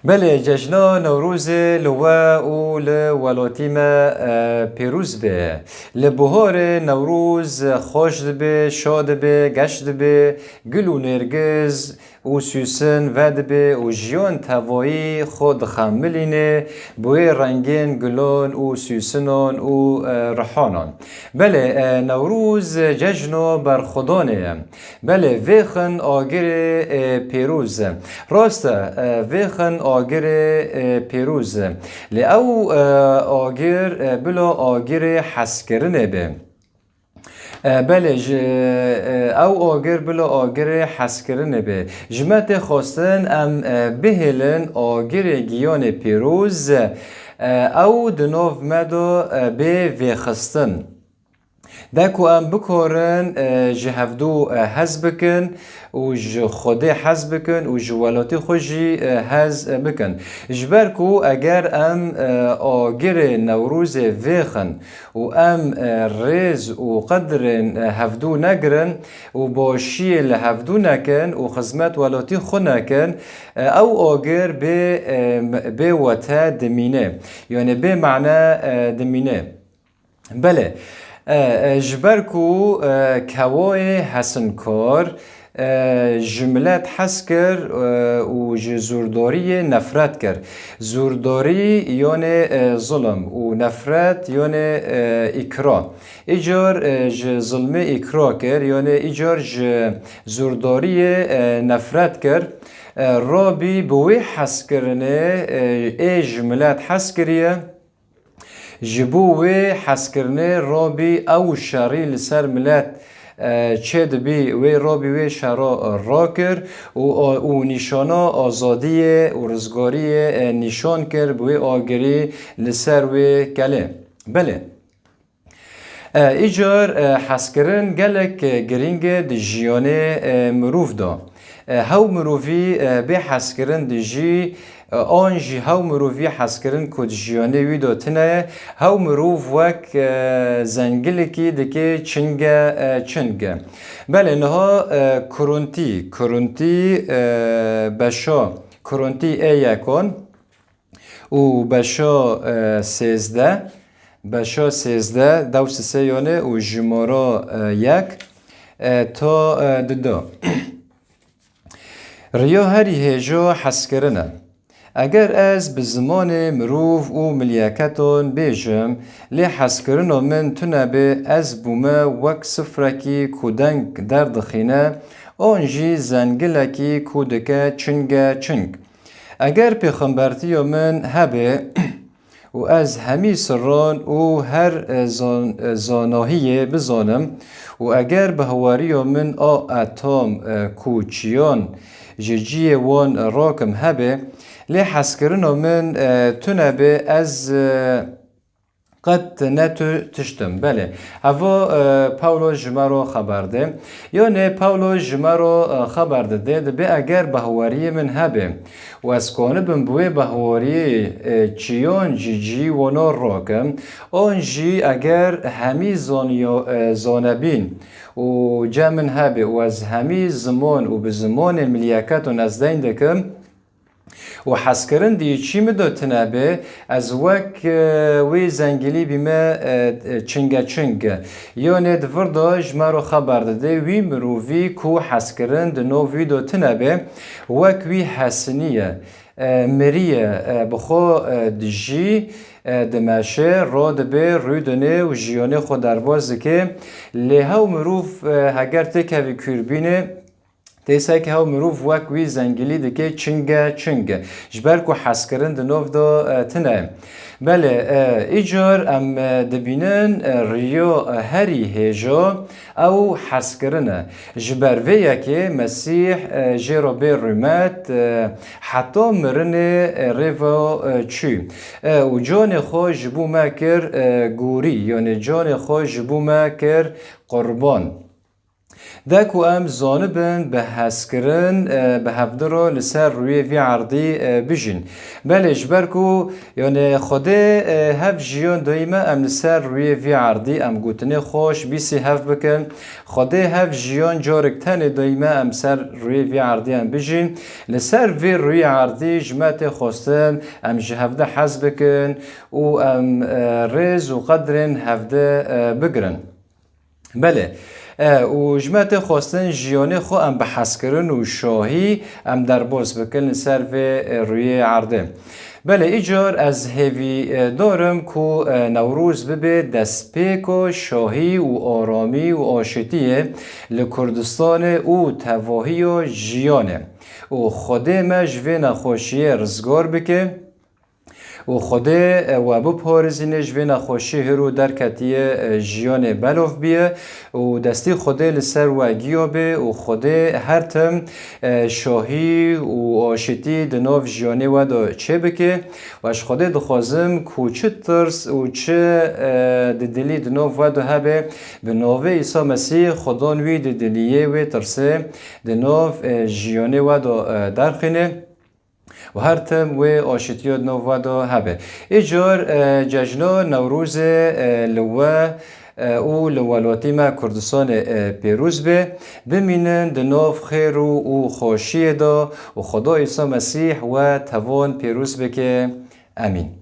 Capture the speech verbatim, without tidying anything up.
Belê, cejna Newrozê li we û li welatî me, e, pêroz be. Li buharê Newroz xweş dibe, şa dibe, geş dibe, gul û nêrgiz û sûsin vedibe û jiyan tevayî xwe dixemilîne bi wê rengên gulan û sûsinan û, e, rihanan. Belê, e, Newroz cejna berxwedanê ye. Belê, vêxin agirê, e, pêroz e. Rast e, e, vêxin agirê, e, pêroz e. Lê ew, e, agir, e, bila agirê hezkirinê be. E, belê, ji, e, ew agir bila agirê hezkirinê be. Ji me tê xwestin em, e, bihêlin agirê giyanê pêroz, e, ew di nav me de, e, bê vêxistin. De ku em bikarin, e, ji hevdû, e, hez bikin û ji Xwedê hez bikin û ji welatî xwe jî, e, hez, e, bikin. Ji ber ku eger em, e, agirê Newrozê vêxin û em, e, rêz û qedirên, e, hevdû negirin û başiyê li hevdû nekin û xizmet welatî xwe nekin, e, ew agir bê, e, bê wete dimîne. Yanî bê mane, e, dimîne. Belê. E, e, ji ber ku, e, kewayê hesinkar, e, ji milet hez kir, e, û ji zûrdariyê nefret kir. Zûrdarî yanê, e, zulm û nefret yanê, e, îkra. Îcar, e, ji zilmê îkra kir, yanê îcar ji zûrdariyê, e, nefret kir. E, Rabî bi wê hezkirinê, e, ê ji milet hez kiriye. Ji bo wê hezkirinê Rabî ew şerî li ser milet, e, çêdibî, wê Rabî wê şera, e, rakir û, û nîşana azadiyê û rizgariyê, e, nîşan kir, bi wê agirî li ser wê kelê. Belê. E, îcar, e, hezkirin gelek, e, girîng e di jiyanê, e, mirov de. E, hew mirovî, e, bê hezkirin dijî, e, an jî hew mirovî hezkirin ku di jiyanê wî de tune ye, hew mirov wek, e, zengilekî dike çinge, e, çing. Belê niha, e, kurintî, kurintî, e, beşa, kurintî ê yekon û beşa, e, sêzdeh, beşa sêzdeh, dew sisê yone û jimara, e, yek, e, ta, e, dido. Riya herî hêja hezkirin e. Eger ez bi zimanê mirov û milyeketan bêjim, lê hezkirina min tune be, ez bûme wek sifrekî ku deng derdixîne, an jî zengilekî ku dike çinge çing. Eger pêxembertiya min hebe û ez hemî sirran û her, e, zan-, e, zanahiyê bizanim û eger bihwariya min a etam, e, ku çiyan ji ciyê wan rakim hebe, lê hezkirina min, e, tune be, ez, e, qet ne tu tişt im. Belê. Eva, e, Pawlo ji me re xeber de. Yanê Pawlo ji me re, e, xeber dide, dibe eger bihwariyê min hebe û ez kanibim bi wê bihwariyê, e, çiyan ji cî wana rakim, an jî eger hemî zaniya-, e, zanebîn û ce min hebe û ez hemî ziman û bi zimanê milyeketan ez deyn dikim, û hezkirin di yî çî min de tune be, ez wek, e, wê zengilî bîme, e, e, çinge çing. Yanê di vir de ji me re xeber dide, wî mirovî ku hezkirin di nav wî de tune be, wek wî hesinî ye. E, miriye, e, bi xwe, e, dijî, e, dimeşe, radibe, rûdine û jiyanê xwe derbas dike. Lê hew mirov, e, heger têkevî kûrbînê, Têsek hew mirov wek wî zengilî dike çinge çing, ji ber ku hezkirin di nav de, e, tune. Belê, e, îcar em, e, dibînin, e, riya, e, herî hêja ew hezkirin e. Ji ber vê yekê Mesîh, e, jê re bê rûmet, e, heta mirinê, e, rê ve, e, çû. E, û canê xwe ji bo me kir, e, gorî, yanê canê xwe ji bo me kir qurban. De ku em zanibin bi hezkirin, e, bi hevdi re li ser rûyê vî erdî, e, bijîn. Belê ji ber ku, yani, Xwedê, e, hev jiyan dayî me em li ser rûyê vî erdî em gotinê xwe ji bîsî hev bikin. Xwedê hev jiyan carek tenê dayî me em ser rûyê vî erdî em bijîn. Li ser vê rûyê erdî ji me tê xwestin em ji hevdi hez bikin û em, e, rêz û qedrên hevdi, e, bigirin. Belê. E, û ji me tê xwestin jiyanê xwe em bi hezkirin û şahî em derbas bikin li ser vê, e, rûyê erdê. Belê, îcar ez hêvî, e, darim ku, e, Newroz bibe destpêka şahî û aramî û aşitiyê li Kurdistanê û tevahiya jiyanê. Û Xwedê me ji vê nexweşiyê rizgar bike. Û Xwedê, e, we biparêzîne ji vê nexweşiyê hêro derketiye, e, jiyanê belov biye û destî Xwedê li ser we giya be û Xwedê her tim, e, şahî û aşitî di nav jiyanê we de çêbike. Û ez ji Xwedê dixwazim ku çi tirs û çi, e, di dilî di nav we de hebe, bi navê Îsa Mesîh Xwedan wî di diliyê wê tirsê di nav, e, jiyanê we de, e, derxîne. Û her tim wê aşitiya di nav we de hebe. Îcar, e, cejna Newrozê, e, li we, e, û li welatî me Kurdistanê, e, pêroz be. Bimînin di nav xêr û, û xweşiyê de û Xweda Îsa Mesîh we tevan pêroz bike. Emîn.